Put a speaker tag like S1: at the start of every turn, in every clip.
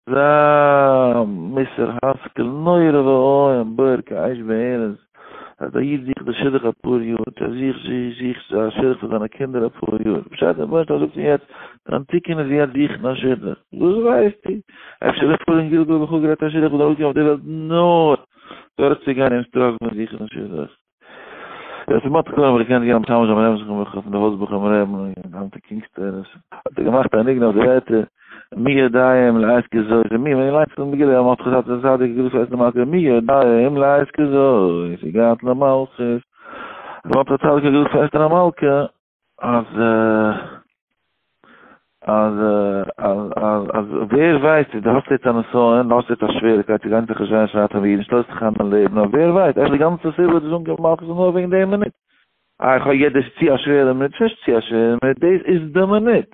S1: אזא מוסר השכל נורא ואיום בור כאש בארז, אז א איד זוכט די שידוך אפאר יאר, צו ער זוכט זוכט א שידוך פאר זיינע קינדער אפאר יאר, פשט דער רבונו של עולם זאגט אים יעצט, דיין תיקון איז יעצט זוכן א שידוך, וואס ווייסטו, אפשר בעפאר אין גלגול האב איך אפגערעדט א שידוך וואס זאל אראפקומען אויף די וועלט נאר דורכצוגיין דעם struggle פון זוכן א שידוך. יוסף מרדכי כהן האב איך געקענט געבן משמש זיין ביים רעבען זכרונו לברכה פון די הויז בחורים רעבען און היינט קינגס טערעס האט ער געמאכט א ניגון אויף די ווערטער מי יודע אם לעת כזאת מי ווען איר ליינט פון מגילה יוסף מרדכי זצ ל צדיק גדול פאר אסתר מלכה מי יודע אם לעת כזאת הגעת למלכות יוסף מרדכי צדיק גדול פאר אסתר המלכה אז אז אז אז אז ווער ווייסט דו האסט יעצט א נסיון, דו האסט יעצט א שוועריקייט צו גיין צו חשבון שרייט פאר אידן שטעלסט דיך איין דיין לעבן, נאר ווער ווייסט אפשר די גאנצע סיבה וואס דו ביסט אנגעקומען מלכות איז נאר וועגן די מינוט. אה איך האב יעצט דאס איז צו א שווערע מינוט, ס'איז נישט צו א שווערע מינוט, דאס איז די מינוט.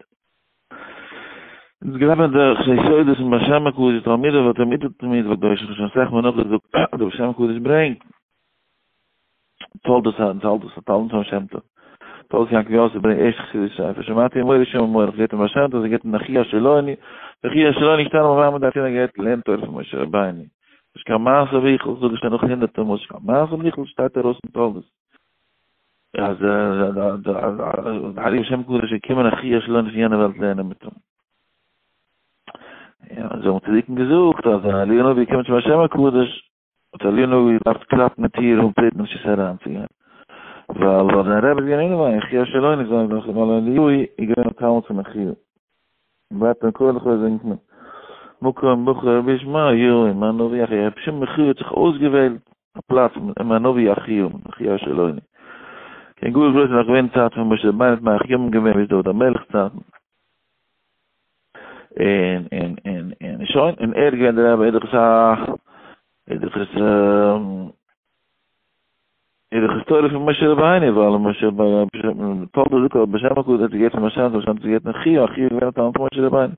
S1: אונז גלייבן דורך יסודות אין בעל שם הקדוש תלמידיו ותלמידי תלמידיו הקדושים, כ'האב שוין אסאך מאל נאכגעזאגט אז דער בעל שם הקדוש ברענגט תולדות ה, תולדות ה, תלמיד פון שם טוב. תולדות יעקב יוסף ברענגט ערשט חסידיש ספר, שמעתי ממורי שם המורה, געהערט פון בעל שם טוב, געהערט פון אחיה השילוני, אחיה השילוני געשטאנען ביים מעמד הר סיני געהערט לערנט תורה פון משה רבינו. נישט קיין מעשה ביכל, זאג איך שוין נאך הונדערטער מאל, נישט קיין מעשה ביכל שטייט ארויס אין תולדות. אז דער הייליגער שם הקדוש איז געקומען אחיה השילוני פון יענע וועלט לערנען מיט אים. יא, אזוי האבן צדיקים געזאגט אז אליהו הנביא איז געקומען צום בעל שם הקדוש, האט אליהו הנביא געדארפט קלאפן אין טיר און בעטן רשות אריינצוגיין, ווייל ווייל זיין רבי איז געווען אינעווייניג, אחיה השילוני זאגט דאך, ווייל אליהו איז געווען א תלמיד פון אחיה. ווייטער אין קהלת לכאורה זינגט מען, מקום בחר בשמיא עם הנביא אחיה, רבי שמעון בן יוחאי האט זיך אויסגעוועלט א פלאץ עם הנביא אחיה, אחיה השילוני. כן גאר גרויס איז נאך געווען צייט פון משה רבינו האט מאריך ימים געווען ביז דוד המלך צייטן. און און און און שוין און ער איז געווען דער רבי איז דאך עס א איז דאך עס איז דאך עס תורה פון משה רבינו ווייל משה רבינו תולדות זאגט אז בשם הקדוש האט געהערט פון משה רבינו האט געהערט פון אחיה אחיה איז געווען א תלמיד פון משה רבינו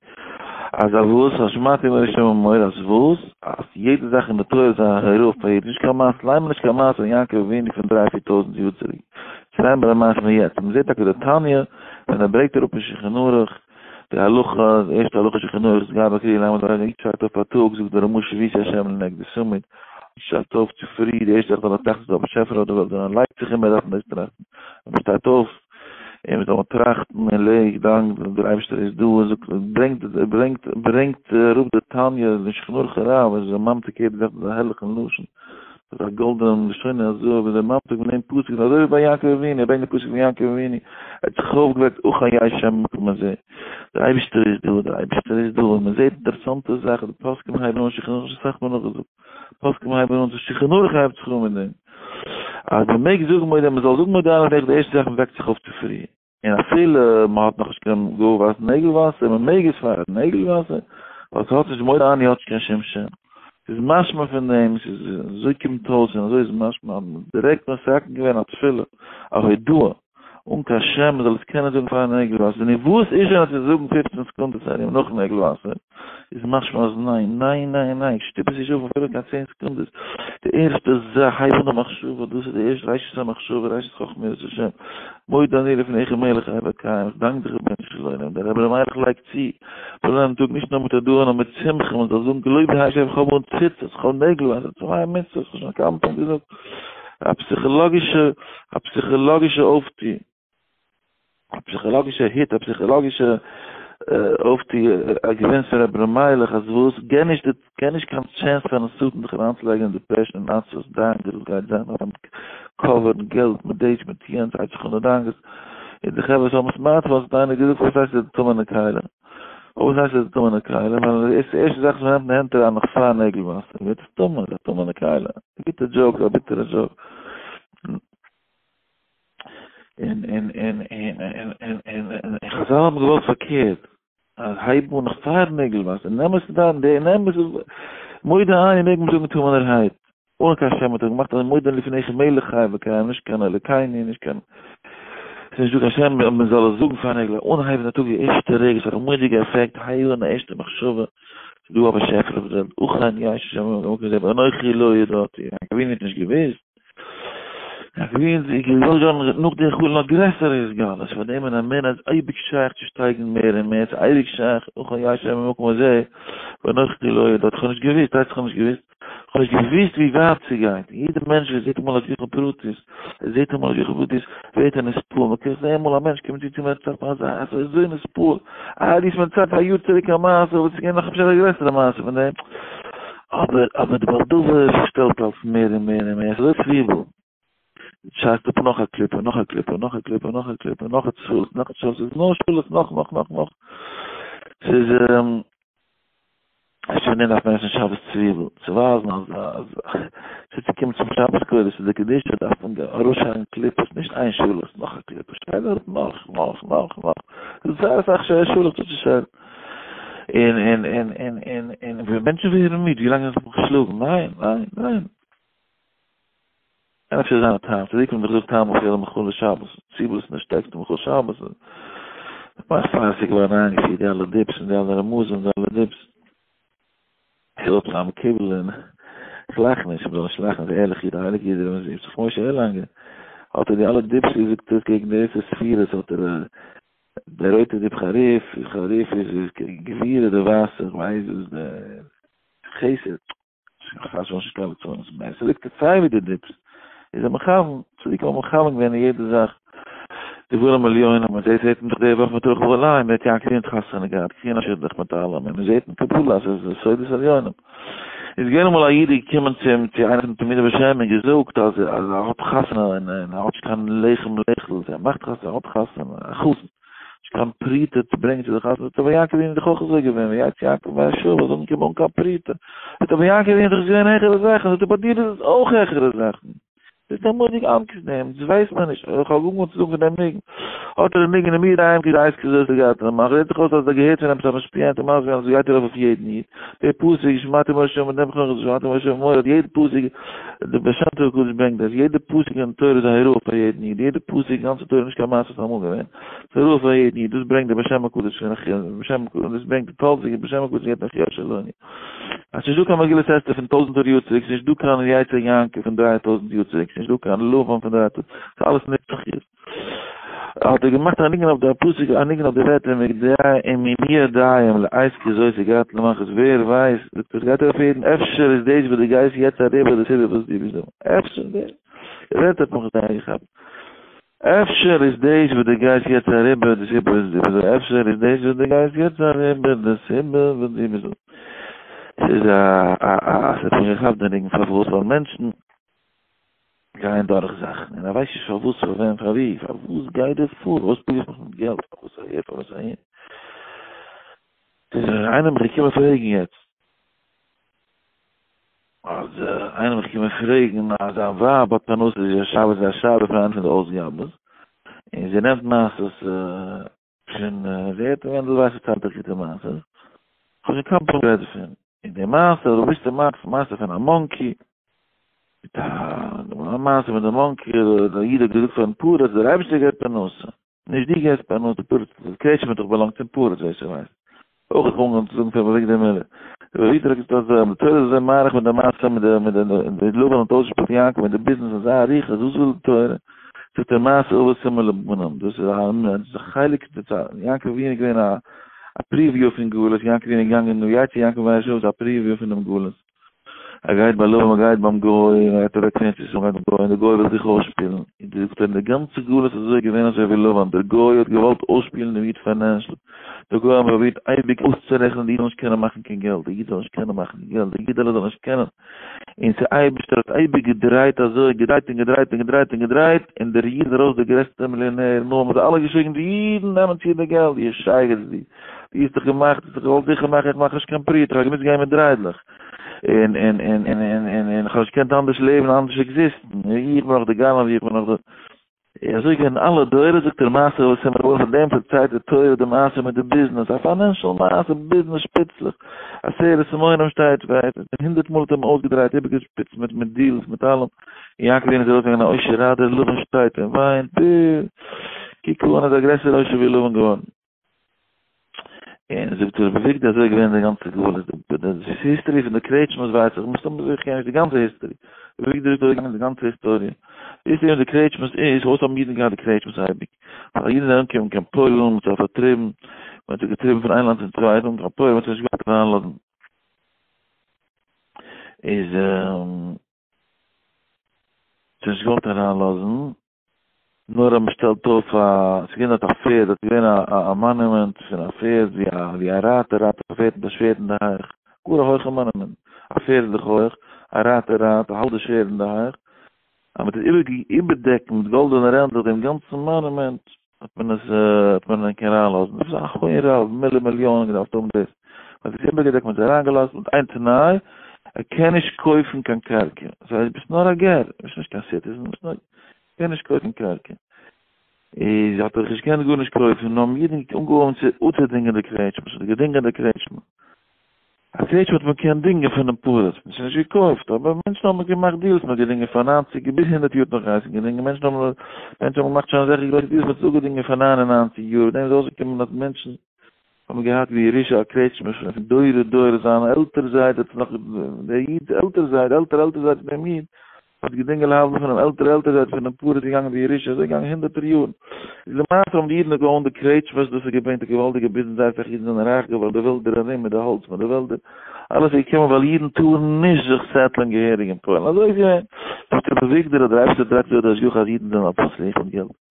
S1: אז א וואס אז שמעתי מראשון ממור אז וואס אז יעדע זאך אין די תורה איז א הוראה פאר יעדן נישט קיין מעשה ליין מיר נישט קיין מעשה פון יעקב אבינו פון דריי פיר טויזנט יאר צוריק שרייבן ביי די מעשה פון יעצט מען זעט טאקע די תניא ווען ער ברענגט אראפ אין שולחן ערוך די הלכה, די ערשטע הלכה שולחן ערוך איז גאר באקרי למה דער איד שטייט אויף פארטאגס זאגט דער רמ"א שויתי השם לנגדי תמיד, שטייט אויף צופרי די ערשטע זאך זאל ער טראכטן ס'איז דא א באשעפער אויף די וועלט ווען ער לייגט זיך אין בעט דארף מען דאס טראכטן, ווען מען שטייט אויף און זאל מען טראכטן און לייג דאנק דער אייבערשטער איז דא און זאגט ברענגט ברענגט ברענגט אראפ די תניא אין שולחן ערוך הרב איז ער ממתיק יעדע זאך מיט א הערליכן לשון. מיט א גאלדענעם לשון הזהב איז ער ממתיק מיט דעם פסוק אזוי ווי ביי יעקב אבינו, ער ברענגט די פסוק פון יעקב אבינו, ער האט זיך אויפגעוועקט אכן יש שם במקום הזה, דער אייבערשטער איז דא, דער אייבערשטער איז דא, און מען זעט אינטערעסאנטע זאך, די פוסקים הייבן אן שולחן ערוך אסאך מאל נאכגעזאגט, פוסקים הייבן אן צו שולחן ערוך הייבט זיך אן מיט דעם, אז מען מעג זאגן מודה, מען זאל זאגן מודה אני לפניך די ערשטע זאך מען וועקט זיך אויף צופרי. און אפילו מען האט נאכנישט קיין גאר ווייס נעגל וואסער, מען מעג עס פאר נעגל וואסער, ווייל ס'האט נישט מודה אני האט נישט קיין שום שם. ס'איז משמע פון דעם, ס'איז אזוי קומט אויס און אזוי איז משמע אז מ'האט דירעקט מתקן געווען א תפילה, א הודאה, אן קיין שם, מ'זאל עס קענען זאגן פאר נעגל וואסער, נו וואס איז שוין אז צו זאגן פופצן סעקונדעס ארום נאך נעגל וואסער, איז משמע אז ניין, ניין, ניין, ניין, שטופ עס נישט אפ אפילו קיין צען סעקונדעס, די ערשטע זאך, הייב אן די מחשבה, דאס איז די ערשטע ראשית המחשבה, ראשית חכמה יראת השם, מודה אני לפניך מלך חי וקיים, איך דאנק דיך רבונו של עולם, דער רבי ר' מיילעך לייגט צו, פון דעם טאג נישט נאר מיט הודאה נאר מיט שמחה, מען זאל זאגן געלויבט די השם איך האב אן ציצית, איך האב נעגל וואסער, צוויי מצוות, איך האב שוין כמה פעמים געזאגט, א פסיכאלאגישע, א פסיכאלאגישע אויפטו. א פסיכאלאגישע hit, א פסיכאלאגישע אויפטו, א געווינס פון רבי ר' מיילעך, אז וואס, געב נישט די, געב נישט קיין chance פארן שטן דיך אריינצולייגן אין depression און עצבות, דאגות, וואס גייט זיין, אויף cover ן געלט מיט דאס מיט יענץ, הייבט זיך אן די דאגות, און די חברה וואס האבן smartphones האט איינער געזאגט וואס הייסט די טמא'נע כלי? פארוואס הייסט עס די טמא'נע כלי? ווייל עס איז די ערשטע זאך וואס מען נעמט אין די הענט אריין נאך פאר נעגל וואסער, ווערט עס טמא, איז א טמא'נע כלי, א גוטע joke, א ביטערע joke. און און און און און און און און חזל האבן געוואלט פארקערט, אז הייב אן נאך פאר נעגל וואסער, נעם עס דאן, די נעם עס, מודה אני מעג מען זאגן טמא'נערהייט, אן קיין שם האט ער געמאכט אז מודה אני לפניך מלך חי וקיים, נישט קיין אלוקינו, נישט קיין, ס'איז נישט דא קיין שם אז מען זאל עס זאגן פאר נעגל, אנהייבן די טאג די ערשטע רגע, ס'האט א מורא'דיגע עפעקט, הייב אן די ערשטע מחשבה, ס'איז דא א באשעפער אויף די וועלט, אכן יש שם במקום הזה, ואנכי לא ידעתי, יעקב אבינו האט נישט געוואוסט. געווען איז געוואלט געווארן נאך די חלום א גרעסערע התגלות, פאר דעם אין אמונה איז אייביג שייך צו שטייגן מער און מער, ס'איז אייביג שייך, אוכל ישב במקום הזה ואנכי לא יודע, כ'האב נישט געוואוסט, הייסט כ'האב נישט געוואוסט? כ'האב נישט געוואוסט ווי ווייט ס'גייט, יעדער מענטש וואס זעט אמאל א השגחה פרטית, ער זעט אמאל א השגחה פרטית, ווערט ער נתפעל, מ'קען זען אמאל א מענטש קומט צו צו מיר און זאגט מיר אזא זאך, אזוי נתפעל, אה דו האסט מיר דערציילט א יאר צוריק א מעשה, וואס איז געווען נאך אפשר א גרעסערע מעשה פון דעם, אבער אבער די בעל דבר שטעלט אלס מער און מער און מער, ס'איז אזוי צוויבל, שיילט אפ נאך א קליפה, נאך א קליפה, נאך א קליפה, נאך א קליפה, נאך א שלש, נאך א שלש, ס'איז נאר שלש, נאך נאך נאך נאך, ס'איז אפשר דארף מען עסן שבת צוויבל, צו ווייזן אז אז ס'צוקומט צום שבת קודש צו די קדושה דארף מען ארויסשיילן קליפות, נישט איין שלש, נאך א קליפה, שייל אראפ נאך נאך נאך נאך, ס'איז זייער אסאך שלש אפצושיילן. און און און און און און ווען מענטשן ווערן מיד ווי לאנג זיך מיך שלאגן ניין ניין ניין קען אפשר זיין א טעם צדיקים האבן דאך געזאגט טעם אויף יעדע מאכל שבת צוויבל איז נישט שטערקסטע מאכל שבת מאך פאר עס איז געווארן איינגעפירט די אלע דיפס און די אלע רמזים און די אלע דיפס איך זאל זיין מקובל און איך לאך נישט איך זאל נישט לאכן איז ערליך איד א הייליג איד ר' יצחק משה ערלאנגער האט ער די אלע דיפס געזאגט עס קעגן די עשר ספירות האט ער די רויטע דיפ חריף, חריף איז גבורה, די ווייסע איך ווייס איז די חסד, חס ושלום נישט קיין ליצנות, מען ס'ליגט סיי ווי די דיפס, איז ער מכוון, צדיקים האבן מכוון געווען אין יעדע זאך, דברים עליונים, מען זעט זעט מען דאך די וואך מיט רחל ולאה, מען האט יעקב אבינו חתונה געהאט, קריען א שידוך מיט אלעם, און מען זעט אין קבלה אז עס איז סודות עליונים. איז געווען אמאל א איד איז געקומען צום צו איינער פון די תלמידי בעל שם און געזאגט אז אז ער האט חתונה און און ער האט נישט קיין לחם לאכול, ער מאכט חתונה, ער האט חתונה, א חתן, נישט קיין פרוטה צו ברענגען צו די חתונה, זאגט ער אבער יעקב אבינו איז דאך אויך אזוי געווען, ויצא יעקב מבאר שבע, זאל אנקומען אן קיין פרוטה, זאגט ער אבער יעקב אבינו איז דאך געווען העכערע זאכן, זאגט ער ביי דיר איז עס אויך העכערע זאכן. דאס איז א מורא'דיג עמקות דעם, דאס ווייסט מען נישט, איך האב אנגעהויבן צו זאגן פון דעם ניגון, האט ער א ניגון אין מיר אהיים כדי כזאת הגעת למח, זעט זיך אויס אז ער האט געהערט פון עפעס א משפיע און האט אים מסביר געווען אז עס גייט ארויף אויף יעדן איד, דער פסוק שמעתי משה אומר דעם חנוך שמעתי משה אומר האט יעדע פסוק, דער בעל שם טוב הקדוש ברענגט דאס, יעדע פסוק אין תורה איז א הוראה פאר יעדן איד, יעדע פסוק אין גאנצע תורה איז נישט קיין מעשה וואס איז אמאל געווען, ס'איז א הוראה פאר יעדן איד, דאס ברענגט דער בעל שם הקדוש פון דאס ברענגט די תולדות דער בעל שם הקדוש געבט נאך יאשע לוני. אז ס'נישט דא קיין מגילת אסתר פון טויזענטער יאר צוריק, ס'נישט דא קיין ויצא יעקב פון 3000 יאר צוריק, ס'נישט דא קיין לבן פון 3000, ס'איז אלעס נצחיות. האט ער געמאכט א ניגון אויף די פסוק, א ניגון אויף די ווערטער ומי יודע לעת כזאת הגעת למלכות, ווער ווייסט, זאגט ער, ס'גייט ארויף יעדן, אפשר איז דאס וואס דו גייסט יעצט אריבער די סיבה וואס דו ביסט דא, אפשר די ווערטער האט מיך זייער געכאפט. אפשר איז דאס וואס דו גייסט יעצט אריבער די סיבה וואס דו ביסט דא, אפשר איז דאס וואס דו גייסט יעצט אריבער די סיבה וואס דו ביסט דא. ס'איז א א א ס'האט מיך געכאפט די ניגון פארוואס ווייל מענטשן גייען דורך זאכן און ער ווייסט נישט פארוואס פארווען פארווי פארוואס גייט דאס פאר פארוואס פלאג איך מיך מיט געלט פארוואס אהער פארוואס אהין. ס'איז איינער מיך געקומען פרעגן יעצט. אז איינער מיך געקומען פרעגן אז זיין ווייב האט פרנסה זי איז א שבת זי איז א שרייבער פון איינע פון די אויסגאבעס און זי נעמט מעשות פון ווער האט מענדל ווייס פארציילט א גוטע מעשה כ'האב שוין כמה פעמים גערעדט דערפון און די מעשה די באוויסטע מעשה פון א monkey מיט א מעשה מיט די monkey דער איד האט געזאגט פארן פרץ דער אייבערשטער געבט פרנסה נישט דו געבסט פרנסה, די פרץ, די קרעטשמע האט דאך באלאנגט צום פרץ, ווער ס'ווייסט. אויך האט אנגעהויבן צו זאגן פאר אביגדור מילער. רבי אביגדור האט געזאגט אזוי, אז די תורה איז אזוי מאריך מיט די מעשה מיט די מיט די די לבן האט אויסגעשפילט יעקב מיט די ביזנעס אזא אריכות, וואס וויל די תורה? זאגט ער מעשה אבות סימן לבנים, דאס איז א דאס איז א חלק יעקב אבינו איז געווען א א preview פון גלות, יעקב אבינו איז געגאנגען ויצא יעקב מבאר שבע איז א preview פונעם גלות. ער גייט ביי לבן, ער גייט ביים גוי, ער גייט אוועק פון ארץ ישראל, גייט ביים גוי, און דער גוי וויל זיך אויסשפילן. און די זאגט ער, די גאנצע גלות איז אזוי געווען אזוי ווי לבן, דער גוי האט געוואלט אויסשפילן דעם איד financial, דער גוי האט פרובירט אייביג אויסצורעכענען די איד זאל נישט קענען מאכן קיין געלט, די איד זאל נישט קענען מאכן קיין געלט, די אידעלע זאל נישט קענען, און ס'אייבערשטער האט אייביג געדרייט אזוי, געדרייט און געדרייט און געדרייט און געדרייט, און דער איד איז ארויס דער גרעסטער מיליאנער, נו האבן זיי אלע געשריגן, די אידן נעמען צו די געלט, די שייגעץ די. דו האסט דיך געמאכט, האסט דיך געוואלט זיכער מאכן איך מאך נישט קיין פרוטה, איך האב געמוזט גיין מיט דריידלעך, און און און און און און און איך האב נישט געקענט אנדערש לעבן אנדערש עקזיסטן, איך בין נאך די גנב איך בין נאך די. אזוי געווען אלע דורות זאגט ער מעשה אבות סימן לבנים פון דעם פארציילט די תורה די מעשה מיט די ביזנעס א financial מעשה ביזנעס שפיצלעך עשרת מונים שטייט ווייט הונדערט מאל האט ער אים אויסגעדרייט איבערגעשפיצט מיט מיט deals מיט אלעם און יעקב אבינו איז ארויסגעגאנגען א עושר אדער לבן שטייט און וויינט קוק אן איז א גרעסערע עושר ווי לבן געווארן. און זאגט רבי אביגדור אזוי איז געווען די גאנצע גלות, די history פון די קרעטשמעס ווייס איך, מסתמא זיך קען נישט די גאנצע history, רבי אביגדור זאגט אזוי געווען די גאנצע היסטאריע, וויסט איר וואס די קרעטשמעס איז? פארוואס האבן אידן געהאט די קרעטשמעס אייביג? ווייל אידן זענען אנגעקומען קיין פוילן, מען האט זיי פארטריבן, מען האט זיי געטריבן פון איין לאנד צום צווייטן, קיין פוילן האט זיי נישט געוואלט אריינלאזן. איז זיי נישט געוואלט אריינלאזן, נאר אז מען שטעלט אויף א, ס'איז געווען דארט א פערד, דארט איז געווען א א מאנומענט פון א פערד ווי א ווי א רייטער רייט א פערד מיט א שווערד אין די הייך, גאר א הויכע מאנומענט, א פערד איז דאך הויך, א רייטער רייט, האלט די שווערד אין די הייך, אז מען טוט איבערדעקן מיט גאלדענע רענדלעך דעם גאנצן מאנומענט, האט מען עס האט מען ענק אריינלאזן, דאס איז א הון רב, מילי מיליאנען געדארפט האבן דאס, מען האט עס איבערגעדעקט מען האט עס אריינגעלאזט מיט איין תנאי, ער קען נישט קויפן קיין קרקע, דאס הייסט ביסט נאר א גר, ביסט נישט קיין citizen, ביסט נאר, קען נישט קויפן קרקע, איז האט ער זיך נישט געקענט גארנישט קויפן, האבן אידן אנגעהויבן צו אפצודינגען די קרעטשמע, ס'האט געדינגען די קרעטשמע. א קרעטשמע האט מען געקענט דינגען פונעם פרץ, מען האט נישט געקויפט, אבער מענטשן האבן געמאכט deals, מען האט געדינגען פאר 90 ביז 100 יאר נאך גייסן געדינגען, מענטשן האבן מענטשן האבן געמאכט שוין אזעלכע גרויסע deals, מען האט עס אפגעדינגען פאר 99 יאר, דעם איז אויסגעקומען אז מענטשן האבן געהאט ווי ירושה א קרעטשמע פון דורי דורות, זיין עלטער זיידע האט נאך, דער איד'ס עלטער זיידע, עלטער עלטער זיידע פון דעם איד, האט געדינגען להבדיל פונעם עלטער עלטער זיידע פונעם פאר איז געגאנגען די ירושה, אזוי געגאנגען הונדערטער יארן. איז למעשה האבן די אידן געאונט די קרעטשמעס, דאס האט געברענגט א געוואלדיגע ביזנעס, זייער אסאך אידן זענען רייך געווארן, די וועלדער ארום מיט די האלץ מיט די וועלדער, אלעס איז געקומען ווייל אידן טארן נישט זיך settle ן געהעריג אין פוילן, אזוי איז געווען. זאגט רבי אביגדור אז דער אייבערשטער טראכט דא די השגחה אז אידן זענען א פסול איך מיט געלט.